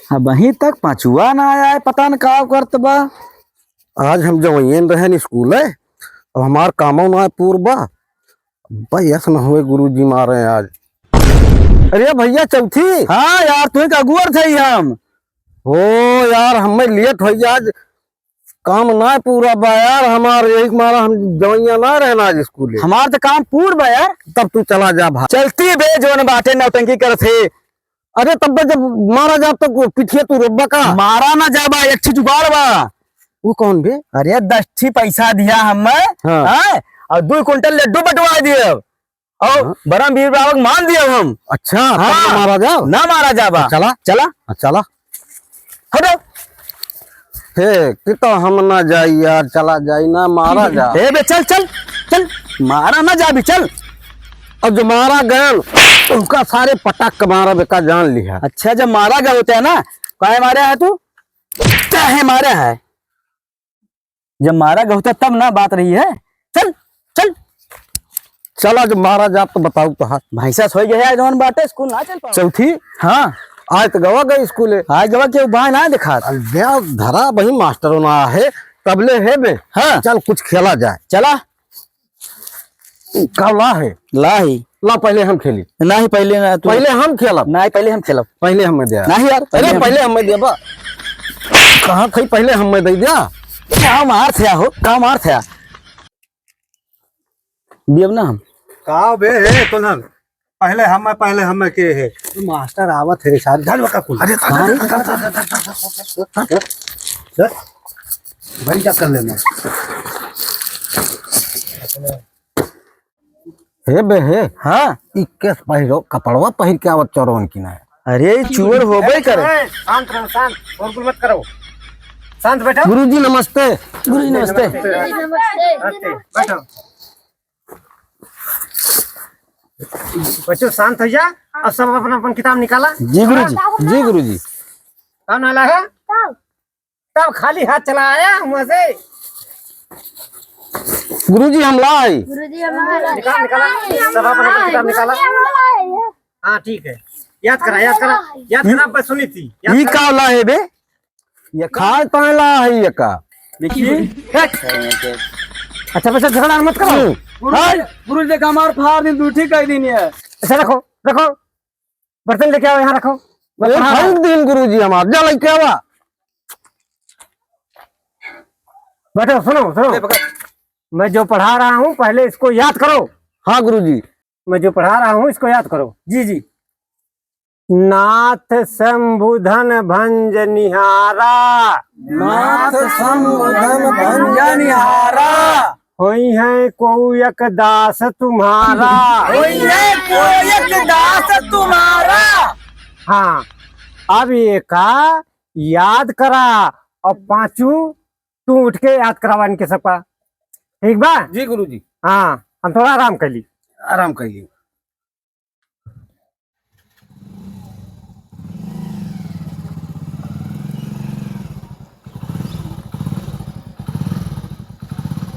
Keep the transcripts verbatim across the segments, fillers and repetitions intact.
अबहीं तक पाँचुआ ना आया है, पता न का करत बा। आज हम जवइयन रहन स्कूल है, अब हमार कामो ना पूर बा। अब्बा, यस न होए, गुरुजी मारे आज। अरे भइया चौथी। हाँ यार, तुहीं का अगुअर थे ही हम। हो यार, हमें लेट होइ गया आज, काम ना पूरा बा यार हमार, यही मारा हम जवइया ना रहना आज स्कूल। हमार तो काम पूर बा यार। तब तू चला जा भाई। चलती बे, जोन बाटे नौटंकी करत है। अरे तब बे जब मारा जा तो पिठिया तू रोबा का? मारा ना जाबा, एक ठे जुगाड़ बा। वो कौन बे? अरे दस ठी पैसा दिया हमें, हाँ। हाँ? और दो कुंटल लड्डू बंटवा दिए। और हाँ। बरम बीर बाबा के मान दिया हम। अच्छा, तब हाँ। ना मारा जाओ? ना मारा जाबा। चला। चला। हाँ, चला। हटो। हे, कि तो हम ना जाई यार, चला जाई ना, मारा जा। हे बे, चल, चल, चल, मारा ना जाबी, चल। और जो मारा गया, उनका सारे पटक के मारा बेका जान लिहा। अच्छा, जब मारा गया होता है ना, काहे मारे है तू? काहे मारे है? जब मारा गहुता तब ना बात रही है। चल, चल। चला, जब मारा जा तो बताऊ तो हाथ। भैंसा सोई गया है, जौन बाटे स्कूल ना चल पाओ। चौथी? हाँ। आज तो गवा गए स्कूल है। आज गवा के बाय ना दिखात। अरे धरा वही मास्टर ना है, तबले है बे। हाँ। चल कुछ खेला जाए। चला। का ला है? ला ही। ला पहले हम खेली। नाही, पहले ना तू। पहले हम खेलब। नाही, पहले हम खेलब। पहले हमें दे। नाही यार, पहले अरे हम। पहले हमें देबा। कहाँ थई पहले हमें दे दिया। का मार थे हो? का मार थे? दियब ना हम। का बे हे तोलन? पहले हमें, पहले हमें के है? मास्टर आवत है सारे, धन बका कुल। अरे, धन, धन, धन, धन। बड़ी चक्कर लेना। हे बे हे। हाँ। ई केस पहिरो, कपड़वा पहिर के आवत चोरवन की ना है। अरे, ई चोर होबे करे। ए, शांत रहो, शांत। शोरगुल मत करो। शांत बैठो। गुरुजी नमस्ते। गुरुजी नमस्ते। नमस्ते। नमस्ते। बैठो। बच्चों शांत हो जा। अब सब अपन अपन किताब निकाला। जी गुरुजी, जी गुरुजी। कौन वाला है? तब खाली हाथ चला आया वहां से। गुरुजी, हम लाई। गुरुजी, हम लाई। निकाल, निकाल। सब अपन अपन किताब निकाला। हाँ, ठीक है। याद करा, याद करा। याद करा, बस सुनी थी। याद ई करा। का ला है बे? ये खाए पाए ला है ये का? देखिए। अच्छा, बस झगड़ा मत करो। हम्म। गुरुजी, हाँ। गुरुजी, देखा, हमार फाड़ दिन, दूठी कह दिन है। अच्छा, रखो, रखो। बर्तन लेके आओ, यहाँ रखो। मैं ये पढ़ा रहा हूँ। फेंक दीन गुरुजी हमार, जा लेके आवा। बैठो, सुनो, सुनो। ले पकड़। मैं जो पढ़ा रहा हूँ, पहले इसको याद करो। हाँ गुरुजी। मैं जो पढ़ा रहा हूँ, इसको याद करो। जी, जी। नाथ शंभु धन भंज निहारा। नाथ शंभु धन भंज निहारा। होई है कोऊ एक दास तुम्हारा। होई है कोऊ एक दास तुम्हारा। हाँ, अब ये का याद करा, और पांचू तू उठ के याद करावा इनके सबका, ठीक बा? जी गुरुजी। हाँ, हम थोड़ा आराम कर ली। आराम कर ली।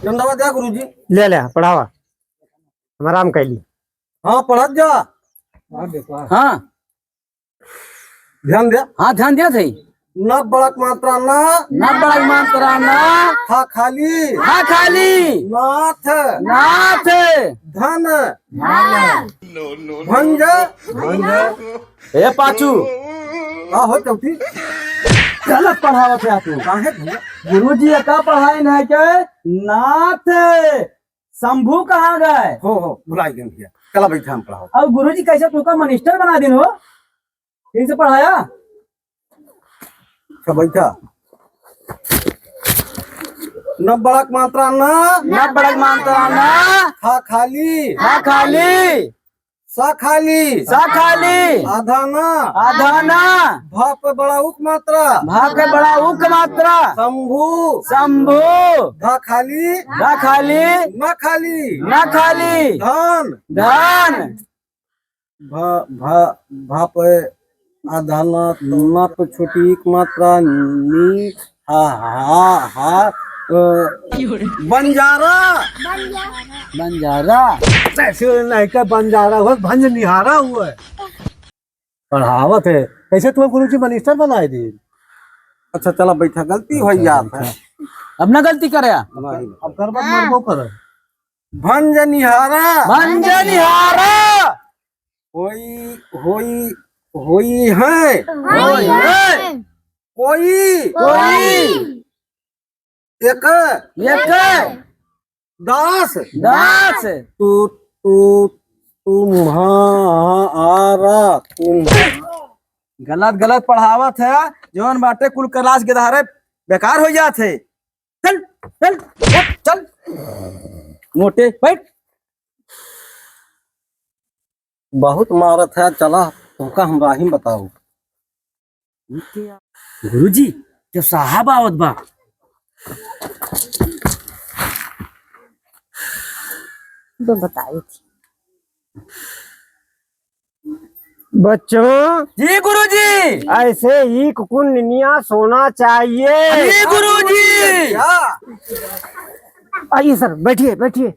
डंडवा द्या गुरुजी। ले ले, पढ़ावा। हम आराम कर ली। हाँ, पढ़त जा। हाँ। ध्यान द्या। हाँ, ध्यान द्या थे। न बड़क मात्रा न। न बड़क मात्रा न। था खाली। था खाली। नाथ। नाथ। धन। धन। भंज। भंज। ए पाचू। का हो चौथी? गलत पढ़ावत है तू। काहे भैया? गुरुजी ये का पढ़ाई नहीं के? नाथ शंभू कहाँ गए? हो, हो, भुलाई गए भैया। कला बैठा हम पढ़ाओ। अब गुरुजी कैसे तुका मनिस्टर बना दिन हो? ठीक से पढ़ाया? अच्छा, बैठा। न बड़क मात्रा न। न बड़क मात्रा न। खा खाली। खा खाली। सा खाली। सा खाली। आधा न। आधा न। भ पे बड़ा उक मात्रा। भ पे बड़ा उक मात्रा। शंभू। शंभू। ध खाली। ध खाली। न खाली। न खाली। धन। धन। भ, भ, भ पे आधा न, न पे छोटी एक मात्रा, नी, हा, हा, हा, अ, बंजारा। बंजारा। ऐसे नहीं का बंजारा हुआ, भंज निहारा हुआ है। पढ़ावत है, कैसे तुम्हें गुरुजी मिनिस्टर बनाए दिए? अच्छा, चला बैठा, गलती हो जात है। अब ना गलती करे। नहीं। अब कर बात मरबो कर। भंजनिहारा। भंजनिहारा। होई, होई, होई है। होई है। कोई। कोई। एक। एक। दास। दास। तू, तू, तुम्हारा, तुम। गलत, गलत पढ़ावत है, जौन बाटे कुल क्लास के धारे बेकार हो जात है। चल, चल, उठ, चल। मोटे, बैठ। बहुत मारत है, चला, तुमका हम राही बताओ। गुरुजी, तो साहब आवत बा। तो बताई थी। बच्चों, जी गुरुजी। ऐसे ही कुकुन निनिया सोना चाहिए। जी गुरुजी। आइए सर, बैठिए, बैठिए।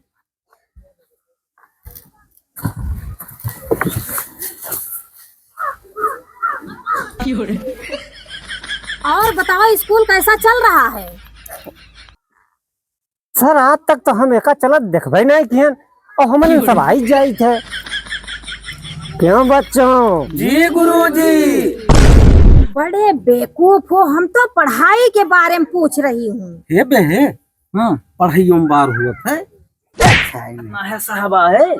और बताओ, स्कूल कैसा चल रहा है? सर, आज तक तो हम एका चलत देखबे नहीं किहन, और हमन सब आई जाइत है। क्यों बच्चों? जी गुरुजी। बड़े बेवकूफ हो, हम तो पढ़ाई के बारे में पूछ रही हूँ। हे बे, हाँ, पढ़ाई में बार हुआ है। अच्छा है। ना है साहबा है।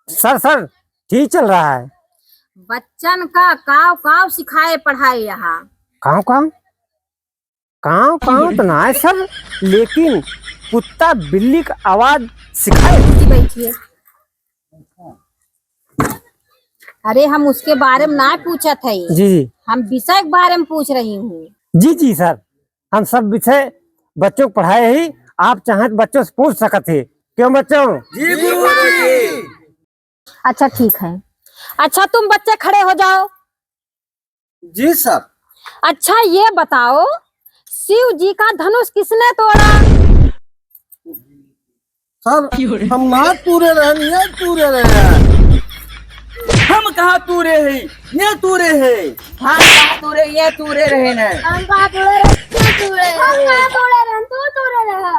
सर, सर, ठीक चल रहा है। बच्चन का काव काव सिखाए पढ़ाए यहाँ। काव काव? काव काव तो ना है सर, लेकिन कुत्ता बिल्ली का आवाज सिखाए। जी, बैठिए। अरे, हम उसके बारे में ना पूछत है, जी, जी। हम विषय के बारे में पूछ रही हूँ। जी, जी सर, हम सब विषय बच्चों को पढ़ाए ही, आप चाहें तो बच्चों से पूछ सकत है। क्यों बच्चों? जी गुरुजी। अच्छा, ठीक है। अच्छा, तुम बच्चे खड़े हो जाओ। जी सर। अच्छा, ये बताओ, शिव जी का धनुष किसने तोड़ा? सर, हम ना तूरे रहे, ये तूरे रहे हैं। हम कहाँ तूरे हैं? ये तूरे हैं। हम कहाँ तूरे, ये तूरे रहे हैं। हम कहाँ तूरे रहे? तू तूरे रहे। हम कहाँ तूरे रहे? तू तूरे रहे।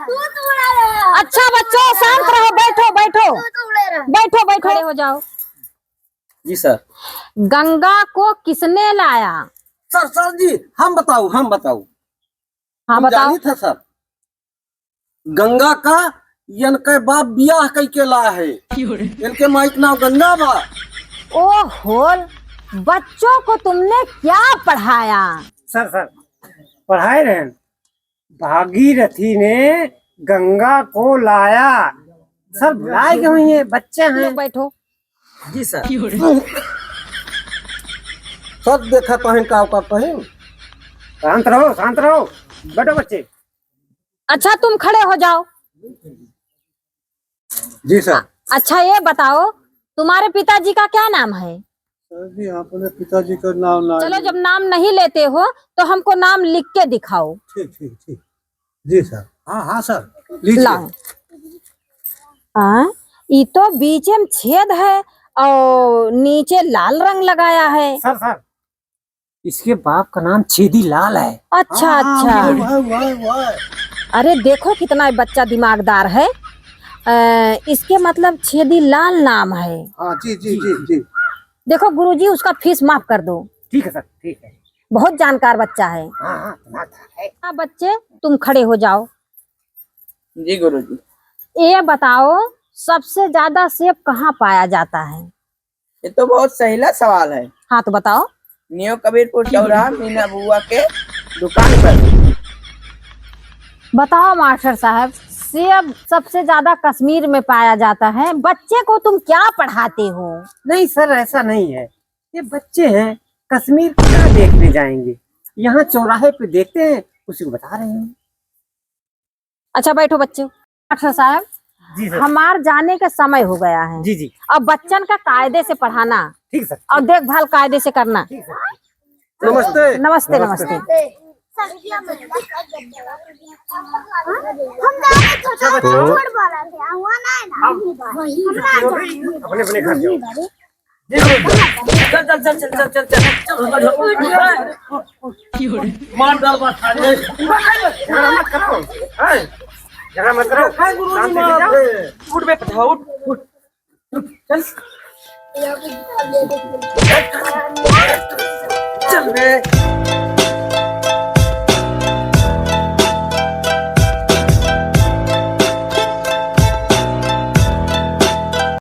तू तूरे रहे। अच्छा बच्चों, शांत रहो, बैठो, बैठो। तू तूरे रहे। बैठो, बैठो। खड़े हो जाओ। जी सर। गंगा को किसने लाया? सर, सर जी, हम बताऊ, हम बताऊ। हाँ, हम बताओ। जानित है सर, गंगा का इनके बाप बियाह कई के ला है। इनके माई के नाम गंगा बा। ओहो, बच्चों को तुमने क्या पढ़ाया? सर, सर, पढ़ाए रहे। भागीरथी ने गंगा को लाया। सर, भुलाए गए हुए हैं, बच्चे हैं। लोग बैठो। जी सर। सर, देखा तहिन का ओकर तहिन। शांत रहो, शांत रहो। बैठो बच्चे। अच्छा, तुम खड़े हो जाओ। जी सर। अच्छा, ये बताओ, तुम्हारे पिताजी का क्या नाम है? सर जी, अपने पिताजी का नाम ना चलो, जब नाम नहीं लेते हो, तो हमको नाम लिख के दिखाओ। ठीक, ठीक, ठीक। जी सर। हाँ, हाँ सर, लीजिए। लाओ। हाँ, ये तो बीच में छेद है और नीचे लाल रंग लगाया है। सर, सर, इसके बाप का नाम छेदी लाल है। अच्छा, हाँ, अच्छा। वाह, वाह, वाह। अरे, देखो कितना ये बच्चा दिमागदार है। अ, इसके मतलब छेदी लाल नाम है। हाँ, जी, जी, जी, जी। देखो गुरुजी, उसका फीस माफ कर दो। ठीक है सर, ठीक है। बहुत जानकार बच्चा है। हाँ, हाँ, तुम्हारा है। हाँ, बच्चे, तुम खड़े हो जाओ। जी गुरुजी। ये बताओ, सबसे ज्यादा सेब कहाँ पाया जाता है? ये तो बहुत सहीला सवाल है। हाँ, तो बताओ। न्यू कबीरपुर चौराहा मीना बुआ के दुकान पर। बताओ मास्टर साहब, सेब सबसे ज्यादा कश्मीर में पाया जाता है, बच्चे को तुम क्या पढ़ाते हो? नहीं सर, ऐसा नहीं है, ये बच्चे हैं, कश्मीर क्या देखने जाएंगे, यहाँ चौराहे पे देखते हैं, उसी को बता रहे हैं। अच्छा, बैठो बच्चों। डॉक्टर साहब, जी सर। हमार जाने का समय हो गया है। जी, जी। अब बच्चन का कायदे से पढ़ाना ठीक सर। और देखभाल कायदे से करना। ठीक सर। नमस्ते। नमस्ते, नमस्ते। नमस्ते। हम जा रहे थे, छोटा, छोटा, छोटा वाला थे, हुआ ना है ना। अपने, अपने घर जाओ। चल, चल, चल। मार डाल, मार डाल। झगड़ा मत करो। हैं? झगड़ा मत करो। हाय गुरुजी, शांति से मार जाओ। दे। उठ बे, उठ, उठ। चल। चल बे।